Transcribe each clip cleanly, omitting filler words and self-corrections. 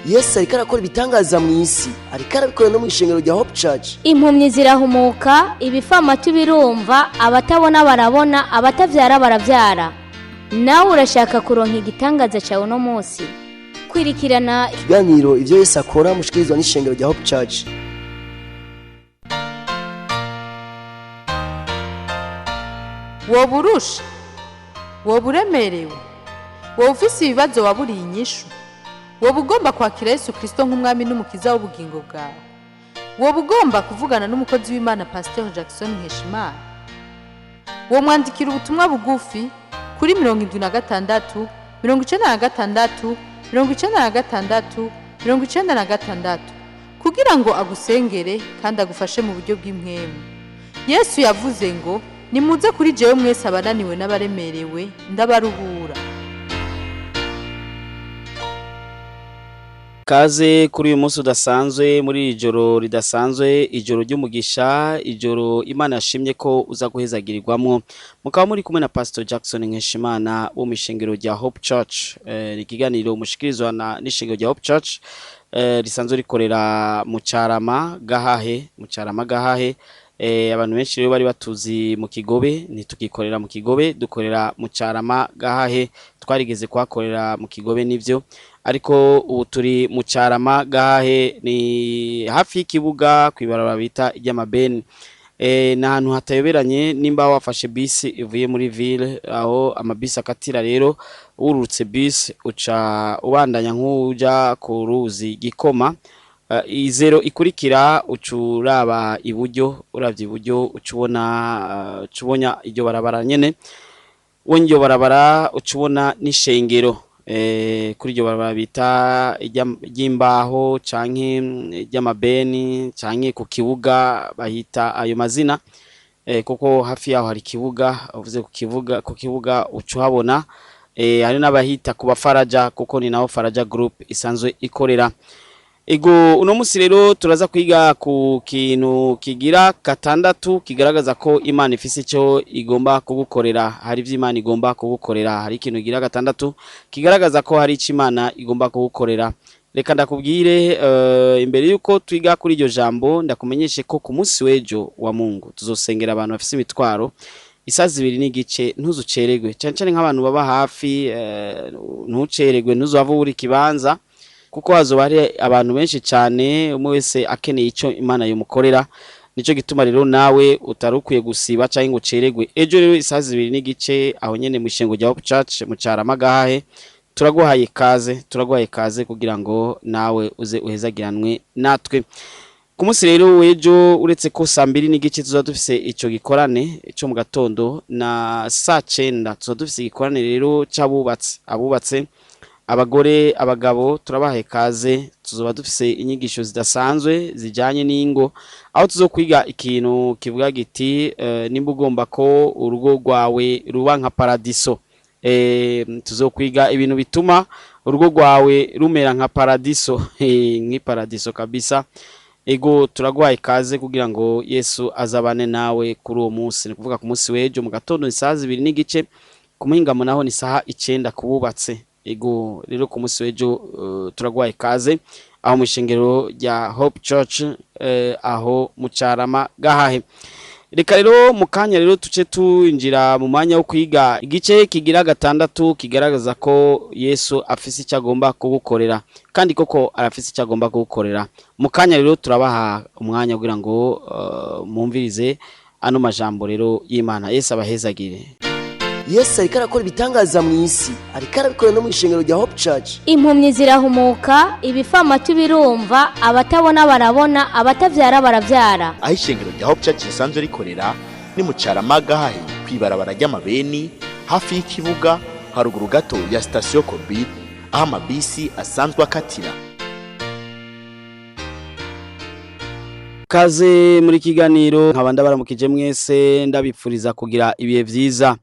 Yesu ariko arakora ibitangaza mu isi, ariko arabikora no mu ishengero rya Hope Church. Impumyi zirahumuka, ibifamatu birumva, abatabona barabona, abatavyara baravyara. Nawe urashaka kuronka igitangaza cyawe uno munsi? Kwirikirana ikiganiro Ivyo Yesu Akora mushikirizwa n'ishengero rya Hope Church. Woba urusha, woba uremerewe, woba ufise ibibazo waburiye inyishu, woba ugomba kwakira Yesu Kirisito nk'umwami n'umukiza w'ubugingo bwawe, woba ugomba kuvugana n'umukozi w'Imana Pasiteri Jackson Nkeshimana, womwandikira ubutumwa bugufi kuri 76 96 96 96 kugira ngo agusengere kandi agufashe mu buryo bw'impwemu. Yesu yavuze ngo: "Nimuze kuri jewe mwese abananiwe n'abaremerewe, ndabaruhura." Kaze kuri uyu munsi udasanzwe, muri iri joro ridasanzwe, ijoro ry'umugisha, ijoro Imana yashimye ko uza guhezagirirwamwo. Mukaba muri kumwe na Pastor Jackson Nkeshimana wo mu ishengero rya Hope Church. Ikiganiro mushikirizwa na n'ishengero rya Hope Church risanzwe rikorera mu Carama Gahahe, mu Carama Gahahe. Abantu benshi rero bari batuzi mu Kigobe, ntitugikorera mu Kigobe, dukorera mu Carama Gahahe. Twarigeze kuhakorera mu Kigobe nivyo, ariko ubu turi mu Carama Gahahe, ni hafi y'ikibuga kw'ibarabara bita iry'amabeni. Ni ahantu hatayoberanye nimba wafashe bisi ivuye muri ville aho amabisi akatira. Rero wururutse bisi uca ubandanya nk'uja ku ruzi Gikoma, izero ikurikira uca uraba iburyo, uravye iburyo uca ubona uca ubona iryo barabara nyene. Ubonye iryo barabara uca ubona n'ishengero kuri iryo barabara bita ry'imbaho canke ry'amabeni canke ku kibuga bahita ayo mazina, kuko hafi yaho hari ikibuga. Uvuze ku kibuga uca uhabona. Hari n'abahita ku bafaraja kuko ni naho Faraja Group isanzwe ikorera. Ego, uno musi rero turaza kwiga ku kintu kigira gatandatu kigaragaza ko Imana ifise icyo igomba kugukorera. Hari ivyo Imana igomba kugukorera. Hari ikintu kigira gatandatu kigaragaza ko hari icyo Imana igomba kugukorera. Reka ndakubwire, imbere yuko twiga kuri iryo jambo, ndakumenyeshe ko ku munsi w'ejo wa Mungu tuzosengera abantu bafise imitwaro isaha 2:30. Ntuzuceregwe, cyane cyane nk'abantu baba hafi, ntuceregwe, ntuzuhave ubura ikibanza, kuko hazoba hari abantu benshi cyane, umwe wese akeneye icyo Imana yomukorera. Nico gituma rero nawe utari ukwiye gusiba cyangwa ngo uceregwe. Ejo rero isaha 2:30 aho nyene mu ishengo rya Hope Church mu Carama Gahahe, turaguhaye ikaze, turaguhaye ikaze kugira ngo nawe uze uhezagiranwe natwe. Ku munsi rero w'ejo, uretse ko saa 2:30 tuzaba dufise ico gikorane cyo mu gatondo, na saa 9 tuzaba dufise igikorane rero c'abubatse, abubatse, abagore, abagabo, turabahaye kaze. Tuzoba dufise inyigisho zidasanzwe zijanye n'ingo, aho tuzokwiga ikintu kivuga giti nimba ugomba ko urugo rwawe ruba nka paradiso. Tuzokwiga ibintu bituma urugo rwawe rumera nka paradiso, nk'iparadiso kabisa. Ego, turaguhaye ikaze kugira ngo Yesu azabane nawe kuri uwo munsi. Ni kuvuga ku munsi w'ejo mu gatondo ni saha 2:30, ku muhingamo naho ni saha 9 kububatse. Ego, rero ku munsi w'ejo turaguhaye ikaze aho mu ishengero rya Hope Church, aho mu Carama Gahahe. Reka rero mu kanya rero tuce tuinjira mu mwanya wo kwiga igice kigira gatandatu kigaragaza ko Yesu afise icyo agomba kugukorera, kandi koko arafise icyo agomba kugukorera. Mu kanya rero turabaha umwanya kugira ngo mwumvirize ano majambo rero y'Imana. Yesu abahezagire. Yesu ariko arakora ibitangaza mu isi, ariko arabikora no mu ishengero rya Hope Church. Impumyi zirahumuka, ibifamatu birumva, abatabona barabona, abatavyara baravyara. Aho ishengero rya Hope Church risanzwe rikorera ni mu Carama Gahahe, kw'ibarabara ry'amabeni, hafi y'ikibuga, haruguru gato ya sitasiyo Kobil, aho amabisi asanzwe akatira. Kaze muri kiganiro, nkaba ndabaramukije mwese, ndabipfuriza kugira ibihe vyiza.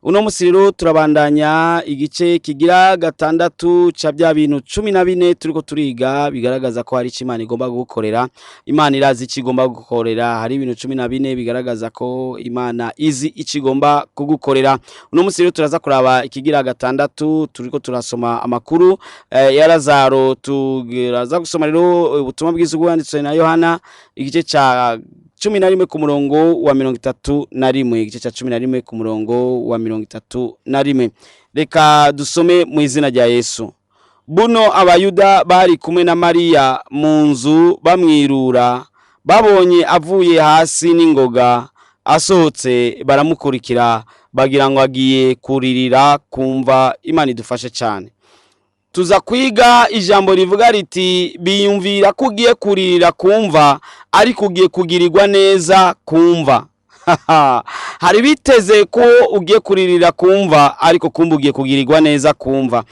Uno musi rero turabandanya igice kigira gatandatu ca bya bintu 14 turiko turiga bigaragaza ko hari ico Imana igomba gukorera. Imana irazi ico igomba gukorera. Hari ibintu 14 bigaragaza ko Imana izi ico igomba kugukorera. Uno musi rero turaza kuraba ikigira gatandatu, turiko turasoma amakuru ya Lazaro. Turaza gusoma rero ubutumwa bwiza bwanditswe na Yohana igice ca 11 ku murongo wa 31, igice ca 11 ku murongo wa 31. Reka dusome mu izina rya Yesu. Buno abayuda bari kumwe na Mariya mu nzu bamwirura, babonye avuye hasi n'ingoga asohotse, baramukurikira bagira ngo agiye kuririra kumva. Imana idufashe cyane. Tuza kwiga ijambo rivuga riti: biyumvira ko ugiye kuririra kumva, ariko ugiye kugirirwa neza kumva. Hari biteze ko ugiye kuririra kumva, ariko kumva ugiye kugirirwa neza kumva.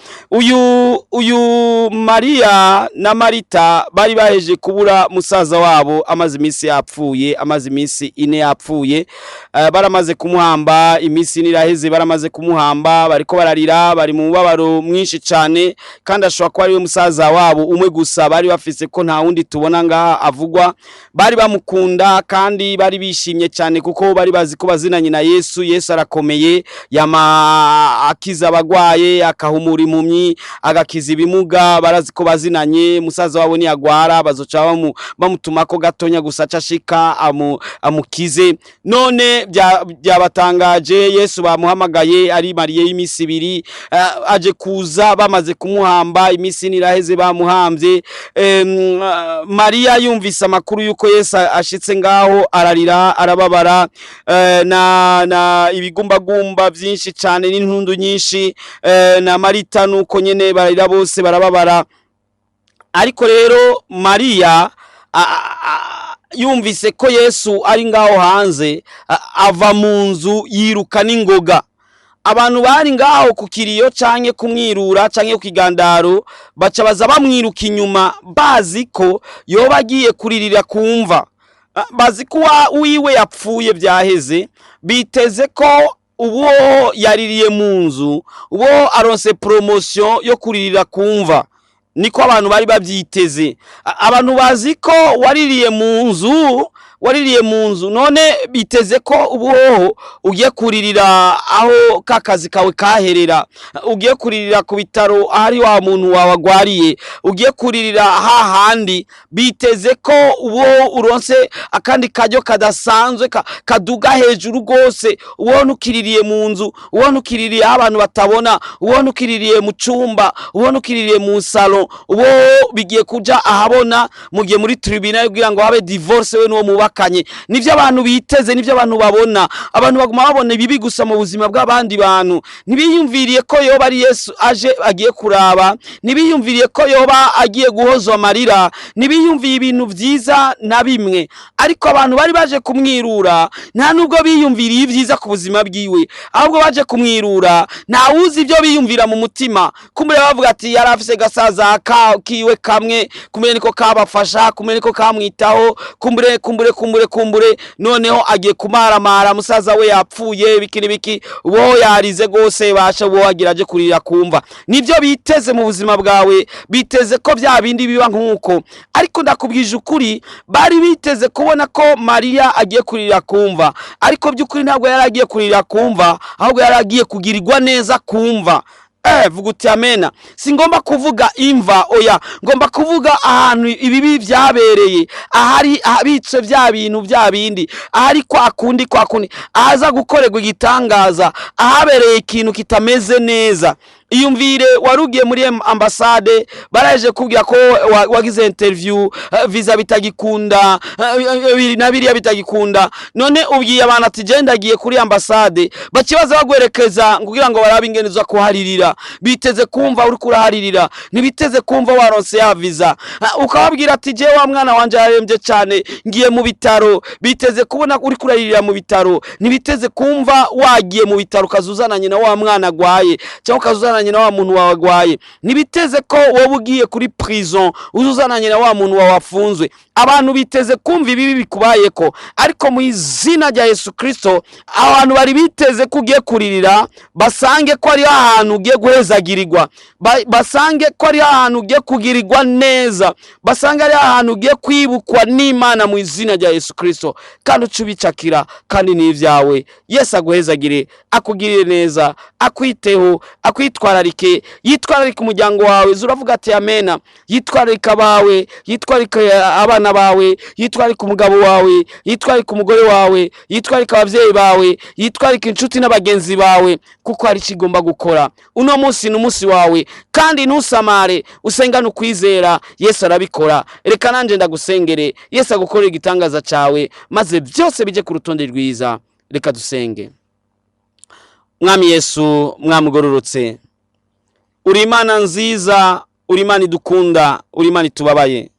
Uyu Mariya na Marita bari baheje kubura musaza wabo, amaze iminsi yapfuye, amaze iminsi 4 yapfuye. Baramaze kumuhamba, iminsi 4 iraheze baramaze kumuhamba, bariko bararira, bari mu mubabaro mwinshi cyane, kandi ashobora kuba ari we musaza wabo umwe gusa bari bafise, ko nta wundi tubona ngaha avugwa. Bari bamukunda kandi bari bishimye cyane kuko bari bazi ko bazinanye na Yesu. Yesu arakomeye, yama akiza abagwaye, akahumura impumyi, agakiza ibimuga. Barazi ko bazinanye. Musaza wabo niyagwara bazoca bamutumako gatonya gusa acashika amukize. None byabatangaje, Yesu bamuhamagaye ari mariye y'iminsi 2, aje kuza bamaze kumuhamba, iminsi 4 iraheze bamuhambye. Mariya yumvise amakuru yuko Yesu ashitse ngaho, ararira, arababara, na ibigumbagumba byinshi cyane n'intundu nyinshi, na Marita nuko nyene bararira, bose barababara. Ariko rero Mariya yumvise ko Yesu ari ngaho hanze, ava mu nzu yiruka n'ingoga. Abantu bari ngaho ku kiriyo canke kumwirura canke ku kigandaro baca baza bamwiruka inyuma, bazi ko yoba agiye kuririra kumva. Bazi ko wiwe yapfuye byaheze, biteze ko uwo yaririye mu nzu uwo aronse promotion yo kuririra kumva. Niko abantu bari babyiteze. Abantu bazi ko waririye mu nzu, waririye mu nzu, none biteze ko ubuhoho ugiye kuririra aho ka kazi kawe kaherera, ugiye kuririra ku bitaro ahari wa muntu wawe agwariye, ugiye kuririra hahandi. Biteze ko ubuhoho uronse akandi karyo kadasanzwe kaduga hejuru rwose. Ubona ukiririye mu nzu, ubona ukiririye aho abantu batabona, ubona ukiririye mu cumba, ubona ukiririye mu salon, ubo bigiye kuja ahabona mugiye muri tribunal kugira ngo habe divorce we n'uwo mubakanye. Nivyo abantu biteze, nivyo abantu babona. Abantu baguma babona ibibi gusa mu buzima bw'abandi bantu. Ntibiyumviriye ko yoba ari Yesu aje agiye kuraba, ntibiyumviriye ko yoba agiye guhozwa amarira, ntibiyumviye ibintu vyiza na bimwe. Ariko abantu bari baje kumwirura nta nubwo biyumviriye ibyiza ku buzima bwiwe, ahubwo baje kumwirura ntawuzi ibyo biyumvira mu mutima. Kumbure bavuga ati yari afise gasaza kiwe kamwe, kumbure niko kabafasha, kumbure niko kamwitaho, kumbure kumbure kumbure kumbure, noneho agiye kumaramara, musaza we yapfuye, biki n'ibiki, uwo yarize gose basha uwo agira aje kurira kumva. Nivyo biteze mu buzima bwawe, biteze ko bya bindi biba nkuko. Ariko ndakubwije ukuri, bari biteze kubona ko Mariya agiye kurira kumva, ariko by'ukuri ntabwo yari agiye kurira kumva, ahubwo yari agiye kugirirwa neza kumva. Vuga uti amena. Singomba kuvuga imva, oya, ngomba kuvuga ahantu ibibi byabereye, ahari ahabitswe bya bintu bya bindi, ahari kwa kundi kwa kundi, ahaza gukorerwa igitangaza, ahabereye ikintu kitameze neza. Iyumvire warugiye muri ambasade, baraje kubwira ko wagize interview, visa bitagikunda, na biriya bitagikunda. None ubwiye abantu ati je ndagiye kuri ambasade, bakibaza bagwerekeza kugira ngo barabe ingene uza kuharirira. Biteze kumva uri kuraharirira, ntibiteze kumva waronse ya visa. Ukababwira ati je wa mwana wanje yarembye cyane, ngiye mu bitaro. Biteze kubona uri kuraririra mu bitaro, ntibiteze kumva wagiye mu bitaro ukazuzananye na wa mwana agwaye, cyangwa ukazuzananye uzananye na wa muntu wawe agwaye, ntibiteze ko wowe ugiye kuri prison uzuzananye na wa muntu wawe afunzwe. Abantu biteze kumva ibibi bikubayeko, ariko mu izina rya Yesu Kristo, abantu bari biteze ko ugiye kuririra basange ko ari ahantu ugiye guhezagirirwa, basange ko ari ahantu ugiye kugirirwa neza, basange ari ahantu ugiye kwibukwa n'Imana mu izina rya Yesu Kristo. Kandi uce ubicakira, kandi ni ibyawe. Yesu aguhezagire, akugirire neza, akwiteho, akwitwararike, yitwararike umuryango wawe. Uravuga ati amena. Yitwararike abawe, yitwararike abana bawe, yitwararike umugabo wawe, yitwararike umugore wawe, yitwararike ababyeyi bawe, yitwararike inshuti n'abagenzi bawe, kuko hari icyo igomba gukora. Uno munsi ni umunsi wawe, kandi ntusamare, usengane ukwizera. Yesu arabikora. Reka nanjye ndagusengere, Yesu agukorere igitangaza cyawe, maze byose bijye ku rutonde rwiza. Reka dusenge. Mwami Yesu, Mwami ugororotse, uri Imana nziza, uri Imana idukunda, uri Imana itubabaye,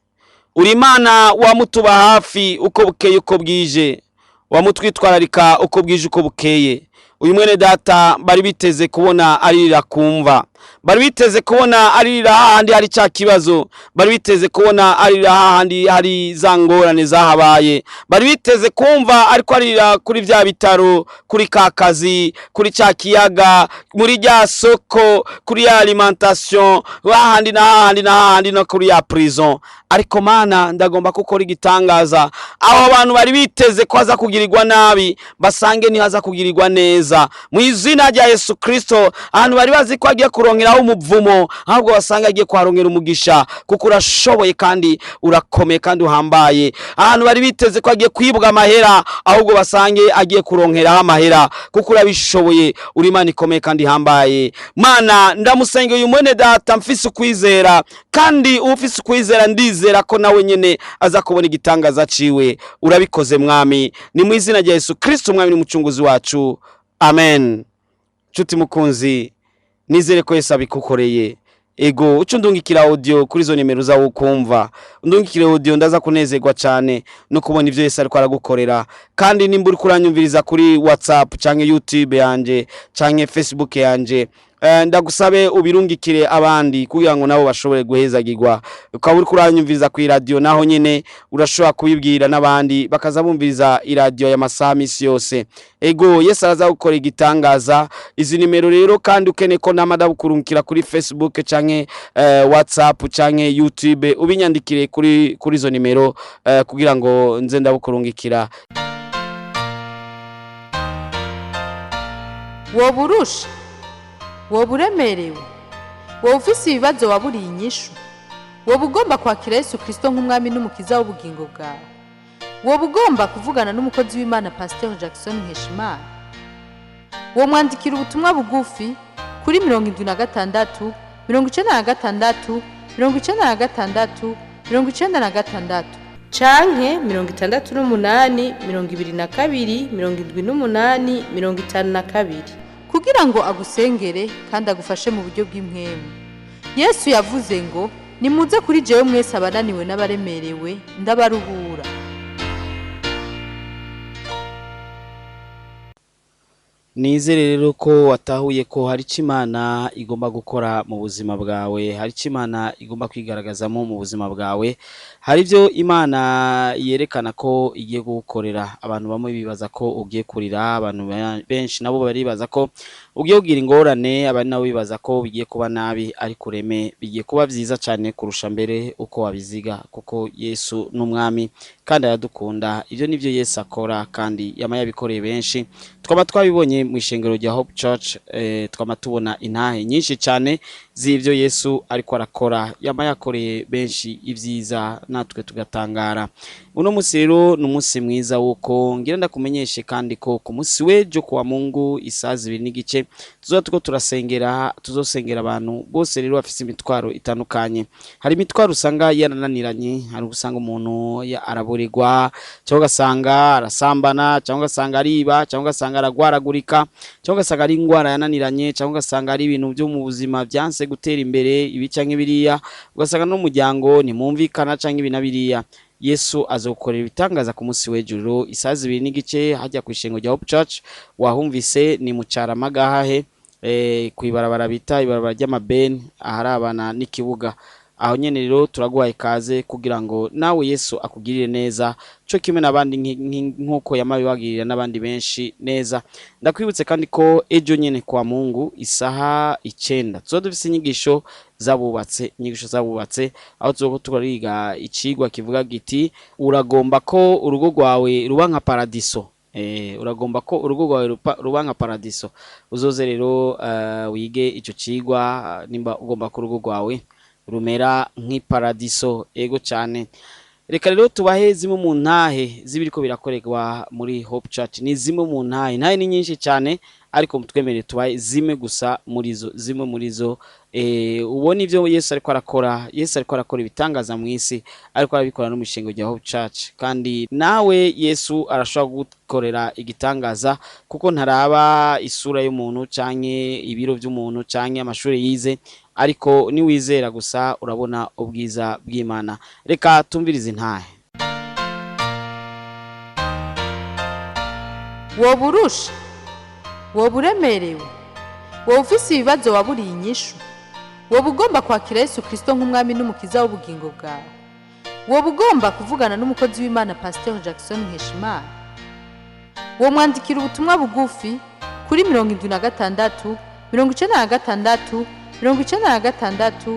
uri Imana wamutuba hafi uko bukeye uko bwije, wamutwitwararika uko bwije uko bukeye. Uyu mwene data bari biteze kubona aririra kumva, bari biteze kubona aririra hahandi hari cya kibazo, bari biteze kubona aririra hahandi hari za ngorane zahabaye, bari biteze kumva ariko aririra kuri bya bitaro, kuri ka kazi, kuri cya kiyaga, muri rya soko, kuri ya alimentation, hahandi na hahandi na hahandi, no kuri ya prison. Ariko Mana, ndagomba gukora igitangaza. Aho abantu bari biteze ko aza kugirirwa nabi, basange niho aza kugirirwa neza mu izina rya Yesu Kristo. Ahantu bari bazi ko agiye kurongeraho umuvumo, ahubwo basanga agiye kuharongera umugisha, kuko urashoboye kandi urakomeye kandi uhambaye. Ahantu bari biteze ko agiye kwibwa amahera, ahubwo basange agiye kuronkeraho amahera, kuko urabishoboye, uri Imana ikomeye kandi ihambaye. Mana, ndamusengeye uyu mwene data mfise ukwizera, kandi ufise ukwizera ndizera ko nawe nyene aza kubona igitangaza ciwe. Urabikoze Mwami, ni mu izina rya Yesu Kristo, Umwami n'Umucunguzi wacu, amen. Nshuti mukunzi, nizere ko Yesu abikukoreye. Ego, uca undungikira audio kuri izo nimero zawe ukumva, undungikire audio, ndaza kunezerwa cyane no kubona ivyo Yesu ariko aragukorera. Kandi nimba uriko uranyumviriza kuri WhatsApp canke YouTube yanje canke Facebook yanje, ndagusabe ubirungikire abandi kugira ngo nabo bashobore guhezagirwa. Ukaba uriko uranyumviriza ku iradiyo, naho nyene urashobora kubibwira n'abandi bakaza bumviriza iradiyo ya masaha misi yose. Ego, Yesu araza gukora igitangaza. Izi nimero rero, kandi ukeneye ko nama ndabukurungikira kuri Facebook canke WhatsApp canke YouTube, ubinyandikire kuri izo nimero kugira ngo nze ndabukurungikira. Woba urusha, woba uremerewe, woba ufise ibibazo waburiye inyishu, woba ugomba kwakira Yesu Kristo nk'umwami n'umukiza w'ubugingo bwawe, woba ugomba kuvugana n'umukozi w'Imana Pasiteri Jackson Nkeshimana, womwandikira ubutumwa bugufi kuri 76 96 96 96 canke 68 22 78 52 kugira ngo agusengere kandi agufashe mu buryo bw'impwemu. Yesu yavuze ngo: "Nimuze kuri jewe mwese abananiwe n'abaremerewe, ndabaruhura." Nizere rero ko watahuye ko hari icyo Imana igomba gukora mu buzima bwawe, hari icyo Imana igomba kwigaragazamo mu buzima bwawe, hari ibyo Imana yerekana ko igiye kugukorera. Abantu bamwe bibaza ko ugiye kurira, abantu benshi nabo baribaza ko ugiye kugira ingorane, abandi nabo bibaza ko bigiye kuba nabi, ariko ureme bigiye kuba byiza cyane kurusha mbere uko wabiziga, kuko Yesu ni umwami kandi aradukunda. Ibyo nibyo Yesu akora kandi yama yabikoreye benshi. Twaba twabibonye mu ishengero rya Hope Church, twama tubona intahe nyinshi cyane z'ibyo Yesu ariko arakora, yama yakoreye benshi ibyiza natwe tugatangara. Uno munsi rero ni umunsi mwiza wuko ngira ndakumenyeshe kandi ko ku munsi w'ejo kuwa Mungu isaha 2:15 tuzoba turiko turasengera, tuzosengera abantu bose rero bafise imitwaro itandukanye. Hari imitwaro usanga yarananiranye, hari usanga umuntu araburirwa, cyangwa ugasanga arasambana, cyangwa ugasanga ariba, cyangwa ugasanga aragwaragurika, cyangwa ugasanga ari indwara yananiranye, cyangwa ugasanga ari ibintu byo mu buzima byanse gutera imbere, ibi canke biriya, ugasanga n'umuryango ntimwumvikana canke ibi na biriya. Yesu azokorera ibitangaza ku munsi w'ejuru isaha 2:15 hajya ku ishengo rya Hope Church. Wahumvise ni mu Carama gahahe. Kw'ibarabara bita ibarabara ry'amabeni aharabana n'ikibuga. Aho nyene rero turaguhaye ikaze kugira ngo nawe Yesu akugirire neza co kimwe n'abandi nk'uko yamabibagirira n'abandi benshi neza. Ndakwibutse kandi ko ejo nyene kwa Mungu isaha 9 tuzoba dufise inyigisho zabubatse, inyigisho zabubatse aho tuzoba turiga icigwa kivuga giti uragomba ko urugo rwawe ruba nka paradiso. Uragomba ko urugo rwawe ruba nka paradiso. Uzoze rero wige ico cigwa nimba ugomba ko urugo rwawe rumera nk'iparadiso. Ego cyane. Reka rero tubahe zimwe mu ntahe z'ibiriko birakorerwa muri Hope Church. Ni zimwe mu ntahe, ntahe ni nyinshi cyane, ariko mutwemerere tubahe zimwe gusa muri zo, zimwe muri zo. Ubona ivyo Yesu ariko arakora. Yesu ariko arakora ibitangaza mu isi, ariko arabikora no mu ishengero rya Hope Church. Kandi nawe Yesu arashobora gukorera igitangaza, kuko ntaraba isura y'umuntu canke ibiro by'umuntu canke amashuri yize, ariko niwizera gusa urabona ubwiza bw'Imana. Reka tumvirize intahe. Woba urusha, woba uremerewe, woba ufise ibibazo waburiye inyishu, woba ugomba kwakira Yesu Kristo nk'umwami n'umukiza w'ubugingo bwawe, woba ugomba kuvugana n'umukozi w'Imana Pasteur Jackson Nkeshimana, womwandikira ubutumwa bugufi kuri 76 96 96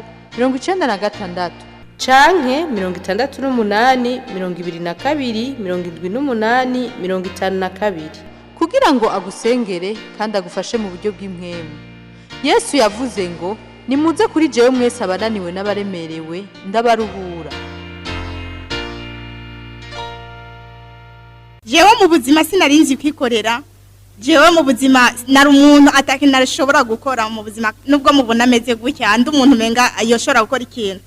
96 canke 68 22 78 52 kugira ngo agusengere kandi agufashe mu buryo bw'impwemu. Yesu yavuze ngo nimuze kuri jewe mwese abananiwe n'abaremerewe, ndabaruhura. Jewe mu buzima sinarinzi kwikorera. Jewe mu buzima nari umuntu atakintu gukora mu buzima, nubwo mubona ameze gutya andi umuntu umenga yoshobora gukora ikintu,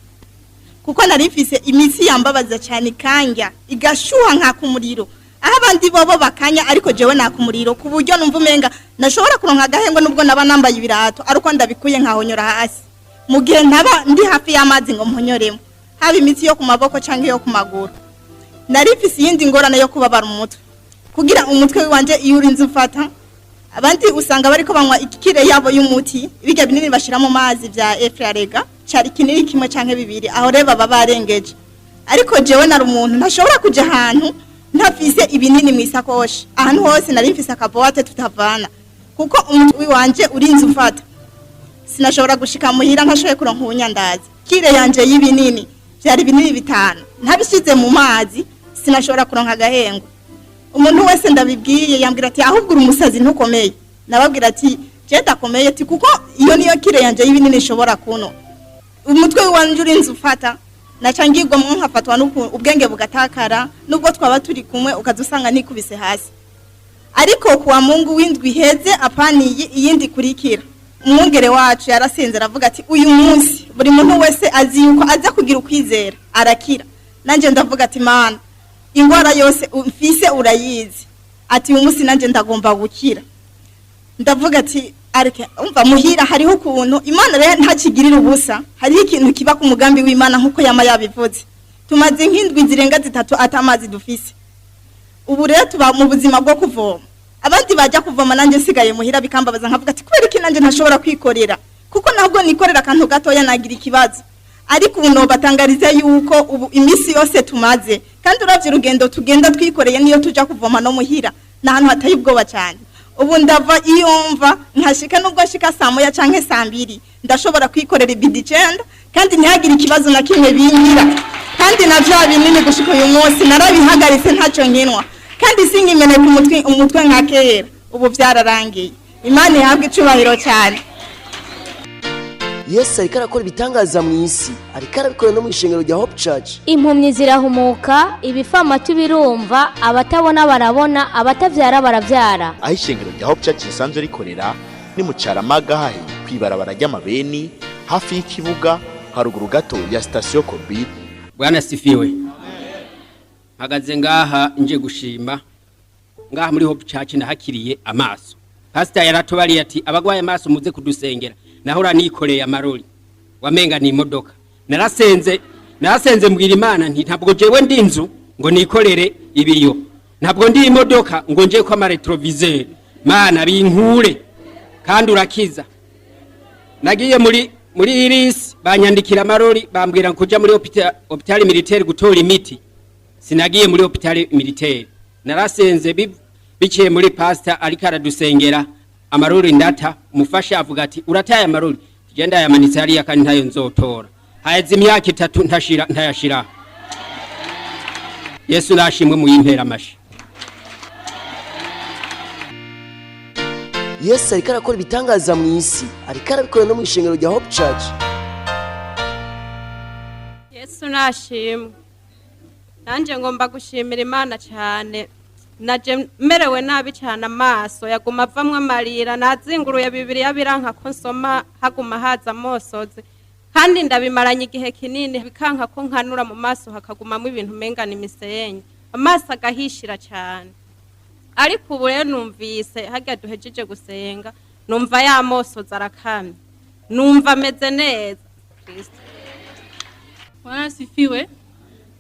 kuko nari mfise imitsi yambabaza cyane ikanja igashuha nkaka umuriro, aho abandi bobo bakanya ariko jewe naka umuriro, ku buryo numva umenga nashobora kuronka agahengo nubwo naba nambaye ibirato, ariko ndabikuye nkahonyora hasi mu gihe ntaba ndi hafi y'amazi ngo mponyoremo, haba imitsi yo ku maboko canke yo ku maguru. Nari mfise iyindi ngorane yo kubabara umutwe, kugira umutwe wanje iyo urinze ufata. Abandi usanga bariko banywa ikire yabo y'umuti, bijya binini bashira mu mazi bya Efrarega, cari kinini kimwe canke bibiri, aho reba baba barengeje. Ariko jewe nari umuntu ntashobora kuja ahantu ntafise ibinini mu isakoshi. Ahantu hose nari mfise akaboate tutavana, kuko umutwe wanje urinze ufata. Sinashobora gushika muhira ntashoboye kuronka ubunyandazi. Kire yanje y'ibinini byari binini 5, ntabishize mu mazi sinashobora kuronka agahengo. Umuntu wese ndabibwiye yambwira ati ahubwo uri umusazi ntukomeye. Nababwira ati je ndakomeye, ati kuko iyo niyo kire yanje y'ibinini ishobora kuno. Umutwe wanje urinze ufata, naca ngirwamwo nkafatwa ubwenge bugatakara, nubwo twaba turi kumwe ukazusanga nikubise hasi. Ariko kuwa Mungu w'indwi iheze apaniye iyindi kurikira, umwungere wacu yarasenze aravuga ati uyu munsi buri muntu wese azi yuko aza kugira ukwizera arakira. Nanje ndavuga ati Mana, ingwara yose mfise urayizi, ati uyu munsi nanje ndagomba gukira. Ndavuga ati areke umva muhira hariho ukuntu Imana rero ntakigirira ubusa, hariho ikintu kiba ku mugambi w'Imana nkuko yama yabivuze. Tumaze nk'indwi zirenga 3 atamazi dufise. Ubu rero tuba mu buzima bwo kuvoma. Abandi bajya kuvoma nanje nsigaye muhira bikambabaza, nkavuga ati kubera iki nanje ntashobora kwikorera, kuko ntabwo nikorera akantu gatoya nagira ikibazo. Ariko ubu nobatangariza yuko ubu iminsi yose tumaze, kandi uravye urugendo tugenda twikoreye niyo tuja kuvoma no muhira, ni ahantu hateye ubwoba cyane. Ubu ndava iyo mva nkashika, nubwo nshika saa 1 canke saa 2 ndashobora kwikorera ibidi 9 kandi ntihagire ikibazo na kimwe bingira. Kandi na vya binini gushika uyu munsi narabihagaritse ntacyo nkinwa, kandi sinkimeneka umutwe nka kera. Ubu byararangiye. Imana ihabwe icubahiro cyane. Yesu ariko arakora ibitangaza mu isi, ariko arabikora no mu ishengero rya Hope Church. Impumyi zirahumuka, ibifamatu birumva, abatabona barabona, abatavyara baravyara. Aho ishengero rya Hope Church risanzwe rikorera ni mu Caramaga, hahe kwibarabara ry'amabeni hafi y'ikibuga, haruguru gato ya sitasiyo Kobi. Bwana sifiwe. Mpagaze ngaha nje gushima ngaha muri Hope Church nahakiriye amaso. Pastor yaratubariye ati abagwaye amaso muze kudusengera. Nahora nikoreye amarori wamenga ni imodoka. Narasenze mbwira Imana nti ntabwo jewe ndi inzu ngo nikorere ibiyo, ntabwo ndi imodoka ngo nje kwa ama rétroviseur, Mana binkure. Kandi urakiza. Nagiye muri Iris, banyandikira amarori, bambwira kuja muri hôpital militaire gutora imiti. Sinagiye muri hôpital militaire, narasenze biciye muri pastor ariko aradusengera, amarori ndata. Umufasha avuga ati: "Urataye amarori." Tugenda yamanitse hariya kandi ntayo nzotora. Haheze imyaka 3 ntashira ntayashira. Yesu nashimwe, muyimpera amashi. Yesu ariko arakora ibitangaza mu isi, ariko arabikora no mu ishengero rya Hope Church. Yesu nashimwe. Nanjye ngomba gushimira Imana cyane. Naje merewe nabi cyane, amaso yaguma avamwo amarira, nazinguruye Bibiliya biranka ko nsoma, haguma haza amosozi, kandi ndabimaranye igihe kinini, bikanka ko nkanura mu maso, hakagumamo ibintu umenga ni imisenyi, amaso agahishira cyane. Ariko ubu rero numvise harya duhejeje gusenga, numva ya mosozi arakamye, numva ameze neza. Kristo. Bwana asifiwe.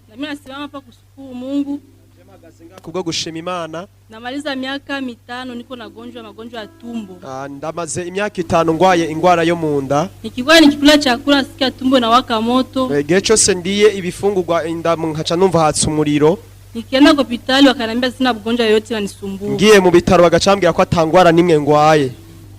Na mimi nasimama hapa kushukuru Mungu. Kubwo gushima Imana. Namaliza miaka 5 niko nagonjwa magonjwa ya tumbo. Ah, ndamaze imyaka 5 ngwaye ingwara yo mu nda. Nikikuwa nikikula chakula nasikia tumbo inawaka moto. Eh, igihe cyose ndiye ibifungurwa inda nkaca numva hatse umuriro. Nikienda kwa hospitali wakaniambia sina mgonjwa yoyote ananisumbua. Ngiye mu bitaro bagacambwira ko atangwara nimwe ngwaye.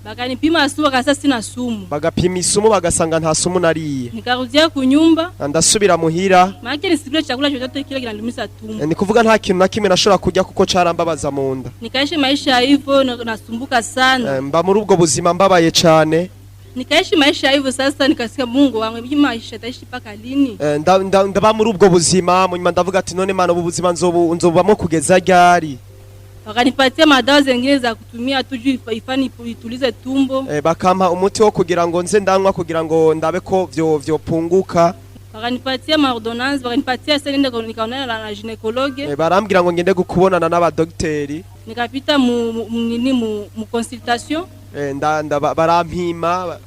Bakanipima sumu wakasema sina sumu. Bagapima isumu bagasanga nta sumu nariye. Nikarudia kunyumba. Ndasubira muhira. Maana nisikule chakula chochote kile kinaniumiza tumbo. Eh, ni kuvuga nta kintu na kimwe nashobora kurya kuko carambabaza mu nda. Nikaishi maisha hivyo nasumbuka sana. Eh, mba muri ubwo buzima mbabaye cane. Nikaishi maisha hivyo sasa, nikasikia Mungu wangu, hii maisha taishi mpaka lini? Eh, ndaba muri ubwo buzima, mu nyuma ndavuga ati: "None Mana, ubu buzima nzobubamo kugeza ryari?" Wakanipatia madawa zingine za kutumia tu juu ifani itulize tumbo. Eh, bakampa umuti wo kugira ngo nze ndanywa kugira ngo ndabe ko vyopunguka. Wakanipatia maordonnance, wakanipatia sasa niende nikaonana na gynécologue. Eh, barambwira ngo ngende gukubonana n'abadogiteri. Nikapita mu nini mu consultation. Eh, barampima.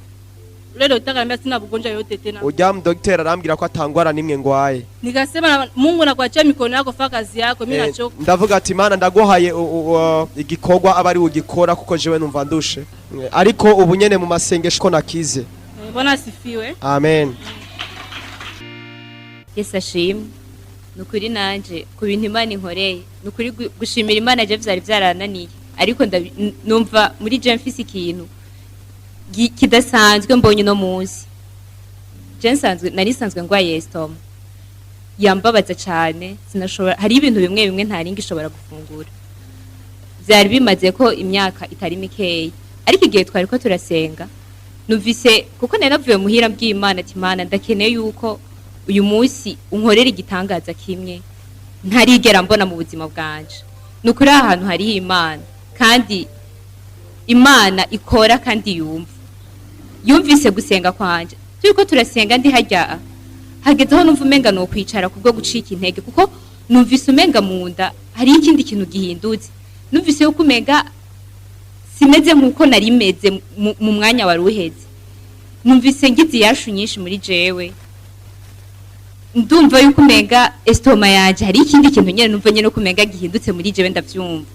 Ule daktari akaniambia sina ugonjwa yoyote tena. Ujya mu dogiteri arambwira ko atangwara nimwe ngwaye. Nikasema Mungu, nakuachia mikono yako, fanya kazi yako, mimi Eh, nachoka. ndavuga ati: "Mana, ndaguhaye igikorwa aba ari ugikora kuko jewe numva ndushe." Eh, ariko ubu nyene mu masengesho ko nakize. Eh, Bwana asifiwe. Amen. Yesu ashimwe. Ni ukuri nanje ku bintu Imana inkoreye, ni ukuri gushimira Imana je vyari vyarananiye, ariko numva muri je mfise ikintu kidasanzwe mbonye uno munsi. Je nsanzwe nari nsanzwe ngwaye estomac yambabaza cane, sinashobora, hari ibintu bimwe bimwe ntari ngishobora gufungura. Vyari bimaze ko imyaka itari mikeyi, ariko igihe twari ko turasenga numvise, kuko nari navuye muhira mbwiye Imana ati: "Imana, ndakeneye yuko uyu munsi unkorera igitangaza kimwe ntarigera mbona mu buzima bwanje." Ni ukuri aha hantu hariho Imana, kandi Imana ikora kandi yumva. Yumvise gusenga kwanje. Turiko turasenga ndi harya, hageze aho numva umenga ni ukwicara kubwo gucika intege, kuko numvise umenga mu nda hariho ikindi kintu gihindutse. Numvise yuko umenga simeze nk'uko nari meze mu mwanya wari uheze. Numvise ngize iyashu nyinshi muri jewe, ndumva yuko umenga estomac yanje hari ikindi kintu nyene, numva nyene ko umenga gihindutse muri jewe, ndavyumva.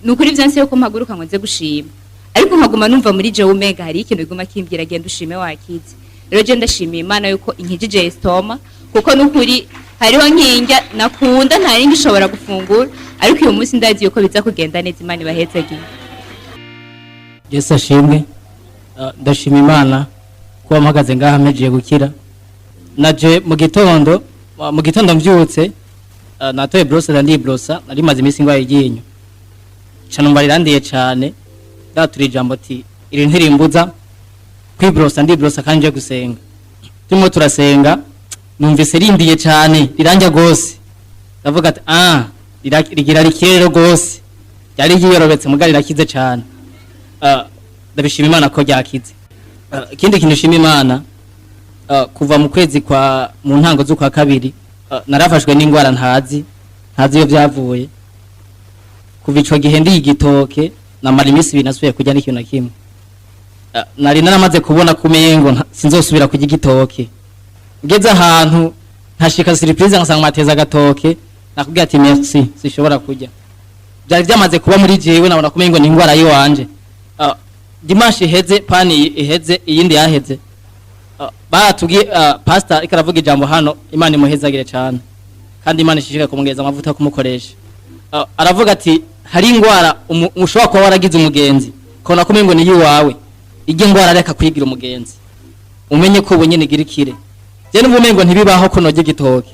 Ni ukuri vyanse yuko mpaguruka ngo nze gushima, ariko nkaguma numva muri jewe umenga hari ikintu biguma kimbwira: "Genda ushime, wakize." Rero je ndashimiye Imana yuko inkijije estomac, kuko nukuri hariho nk'indya nakunda ntari ngishobora gufungura, ariko uyu munsi ndazi yuko biza kugenda neza. Imana ibahezagiye. Yesu ashimwe. Ndashima Imana kuba mpagaze ngaha mpejeje gukira. Naje mu gitondo mvyutse, natoye brosse ndibrosa. Nari maze iminsi ngwaye iryinyo, ca numva rirandiye cane. Ndatura ijambo ati: "Iri ntirimbuza kwibrosa." Ndibrosa kandi nje gusenga. Turimo turasenga, numvise rindiye cane, riranja gose. Ndavuga ati: "Ah, rigira rikire rero gose." Ryari ryiyorobetse muga rirakize cane. Ndabishima Imana ko ryakize. Ikindi kintu nshima Imana, kuva mu kwezi kwa mu ntango z'ukwa kabiri, narafashwe n'ingwara ntazi iyo byavuye. Kuva ico gihe ndi igitoke, namara iminsi 2 nasubiye kurya n'ikintu na kimwe. Nari naramaze kubona kumengo sinzosubira kurya igitoke. Ngeze ahantu nkashika surprise ngasanga mateza agatoke, nakubwira ati: "Merci, sishobora kurya." Byari byamaze kuba muri jewe, nabona kumengo ni ingwara yiwanje. Dimanche iheze, pani iheze, iyindi yaheze. Baratubwiye, pastor ariko aravuga ijambo hano, Imana imuhezagire cyane kandi Imana ishishikaye kumugeza amavuta yo kumukoresha. Aravuga ati hari ingwara ushobora kuba waragize umugenzi, ukabona ko umengo ni iwawe, ijya ngwara reka kwigira umugenzi, umenye ko ubu nyene igira ikire. Je numva umengo ntibibaho ko norya igitoke.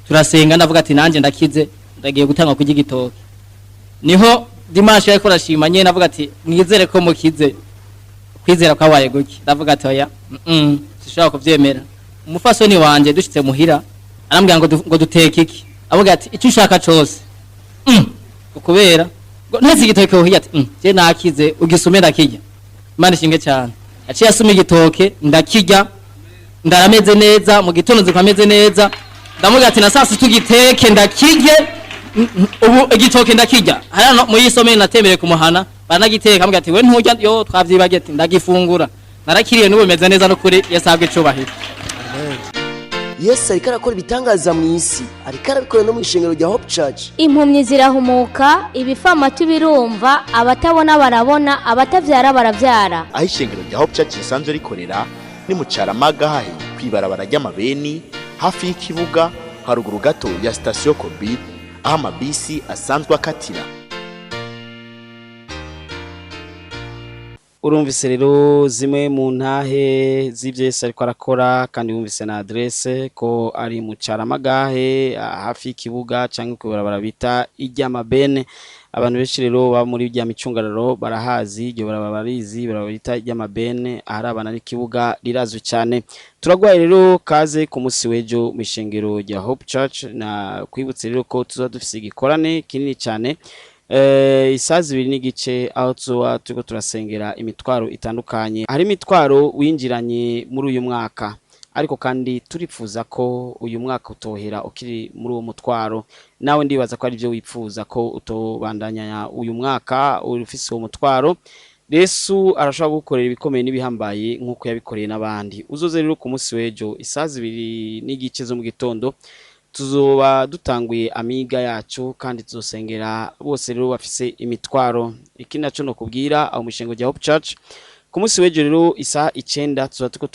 Turasenga, ndavuga ati nanjye ndakize, ndagiye gutanga kurya igitoke. Niho dimanche yariko arashima nyene, avuga ati mwizere ko mukize, kwizera kwabaye guki. Ndavuga ati oya, sinshobora kuvyemera. Umufasoni wanje dushitse muhira arambwira ngo duteke iki, avuga ati icyo ushaka cose. Ngo kubera ngo ntese igitoke wohiye, ati je nakize, ugisume ndakirya. Imana ishimwe cyane. Aciye asuma igitoke ndakirya, ndarameze neza mu gitondo, nzi ko ameze neza. Ndamubwira ati na saa sita ugiteke ndakirye. Ubu igitoke ndakirya. Hariya muri isomero natembereye kumuhana baranagiteka, ambwira ati we nturya, yo twavyibagiye, ati ndagifungura, narakiriye, n'ubu bimeze neza n'ukuri. Yesu ahabwe icubahiro. Yesu ariko arakora ibitangaza mu isi, ariko arabikora no mu ishengero rya Hope Church. Impumyi zirahumuka, ibifamatu birumva, abatabona barabona, abatavyara baravyara. Aho ishengero rya Hope Church risanzwe rikorera ni mu Caramaga, hahe kwibarabara ry'amabeni, hafi y'ikibuga, haruguru gato ya sitasiyo Kobi, aho amabisi asanzwe akatira. Urumvise rero zimwe mu ntahe z'ibyo Yesu ariko arakora, kandi wumvise na adresse ko ari mu Caramagahe, hafi y'ikibuga cyangwa ku bita iry'amabene. Abantu benshi rero baba muri rya micungararo barahazi iryo barabara, barizi barabara bita iry'amabene, aharabana n'ikibuga, rirazwi cyane. Turagwaye rero kaze ku munsi w'ejo mu ishengero rya Hope Church. Na kwibutse rero ko tuza dufise igikorane kinini cyane, isaha 2:30, aho tuzoba turiko turasengera imitwaro itandukanye. Hari imitwaro winjiranye muri uyu mwaka, ariko kandi turipfuza ko uyu mwaka utohera ukiri muri uwo mutwaro. Nawe ndibaza ko ari byo wipfuza, ko utobandanya uyu mwaka ufise uwo mutwaro. Yesu arashobora gukorera ibikomeye n'ibihambaye nk'uko yabikoreye n'abandi. Uzoze rero ku munsi w'ejo isaha 2:30 zo mu gitondo, tuzoba dutanguye amiga yacu kandi tuzosengera bose rero bafise imitwaro. Ikindi naco no kubwira aho mu ishengo rya Hope Church, ku munsi w'ejo rero isaha 9 tuzoba turiko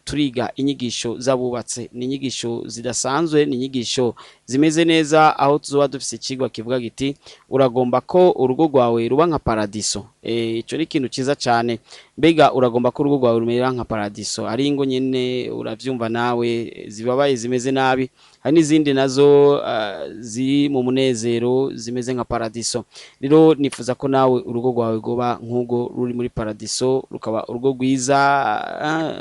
turiga inyigisho z'abubatse. Ni inyigisho zidasanzwe, ni inyigisho zimeze neza, aho tuzoba dufise ikigwa kivuga giti uragomba ko urugo rwawe ruba nka paradiso. Ico ni ikintu ciza cane. Mbega uragomba ko urugo rwawe rumera nka paradiso? Ari ingo nyene uravyumva nawe zibabaye, zimeze nabi, hari n'izindi nazo ziri mu munezero, zimeze nka paradiso. Rero nifuza ko nawe urugo rwawe rwoba nk'urwo ruri muri paradiso, rukaba urugo rwiza,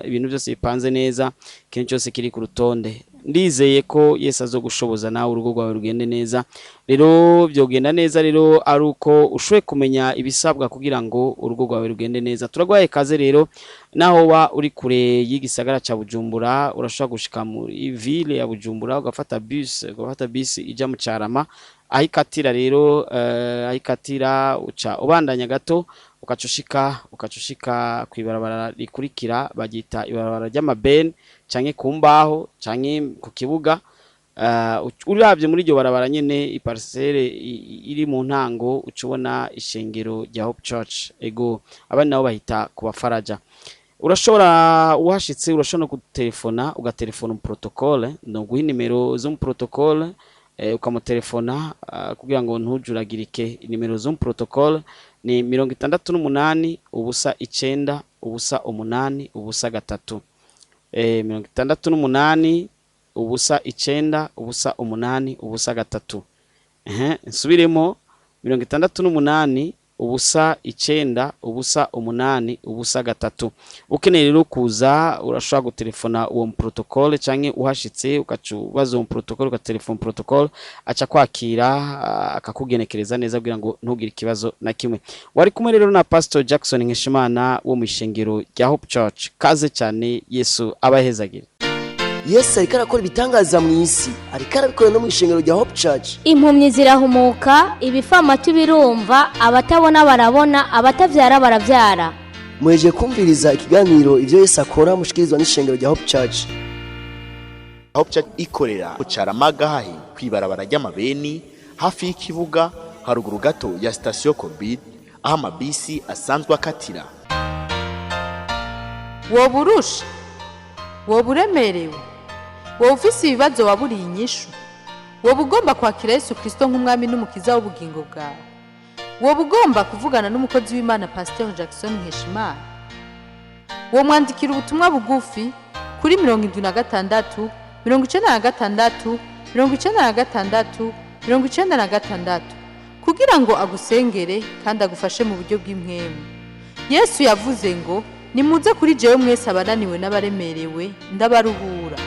ibintu byose bipanze neza, ikintu cyose kiri ku rutonde. Ndizeye ko Yesu azogushoboza nawe urugo rwawe rugende neza. Rero byogenda neza rero ari uko ushoboye kumenya ibisabwa kugira ngo urugo rwawe rugende neza. Turagwaye kaze rero, naho wa uri kure y'igisagara ca Bujumbura, urashobora gushika muri ville ya Bujumbura, ugafata bus ija mu Carama, aho ikatira rero, aho ikatira uca ubandanya gato, ukaca ushika kw'ibarabara rikurikira, baryita ibarabara ry'amabene canke ku mbaho canke ku kibuga. Uravye muri iryo barabara nyene, iparcelle iri mu ntango, uca ubona ishengero rya Hope Church. Ego, abandi nabo bahita ku bafaraja. Urashobora, uhashitse urashobora no gutelefona, ugatelefona protocole, no guha inimero zo mu protocole, ukamutelefona kugira ngo ntujuragirike. Inimero zo mu protocole ni 68 0 9 0 8 0 3, 68 0 9 0 8 0 3. Ehe, nsubiremo: 68 0 9 0 8 0 3. Ukeneye rero kuza, urashobora gutelefona uwo mu protocole, canke uhashitse ugaca ubaza uwo mu protocole, ugatelefona protocole, aca kwakira, akakugenekereza neza kugira ngo ntugire ikibazo na kimwe. Wari kumwe rero na Pastor Jackson Nkeshimana wo mu ishengero rya Hope Church. Kaze cyane, Yesu abahezagire. Yesu ariko arakora ibitangaza mu isi, ariko arabikora no mu ishengero rya Hope Church. Impumyi zirahumuka, ibifamatu birumva, abatabona barabona, abatavyara baravyara. Muhejeje kumviriza ikiganiro Ibyo Yesu Akora, mushikirizwa n'ishengero rya Hope Church. Hope Church ikorera mu Caramaga, hahe kwibarabara ry'amabeni, hafi y'ikibuga, haruguru gato ya sitasiyo Kobi, aho amabisi asanzwe akatira. Woba urusha, woba uremerewe, woba ufise ibibazo waburiye inyishu, woba ugomba kwakira Yesu Kristo nk'umwami n'umukiza w'ubugingo bwawe, woba ugomba kuvugana n'umukozi w'Imana Pasteur Jackson Nkeshimana, womwandikira ubutumwa bugufi kuri 76 96 96 96 kugira ngo agusengere kandi agufashe mu buryo bw'impwemu. Yesu yavuze ngo: "Nimuze kuri jewe mwese abananiwe n'abaremerewe, ndabaruhura."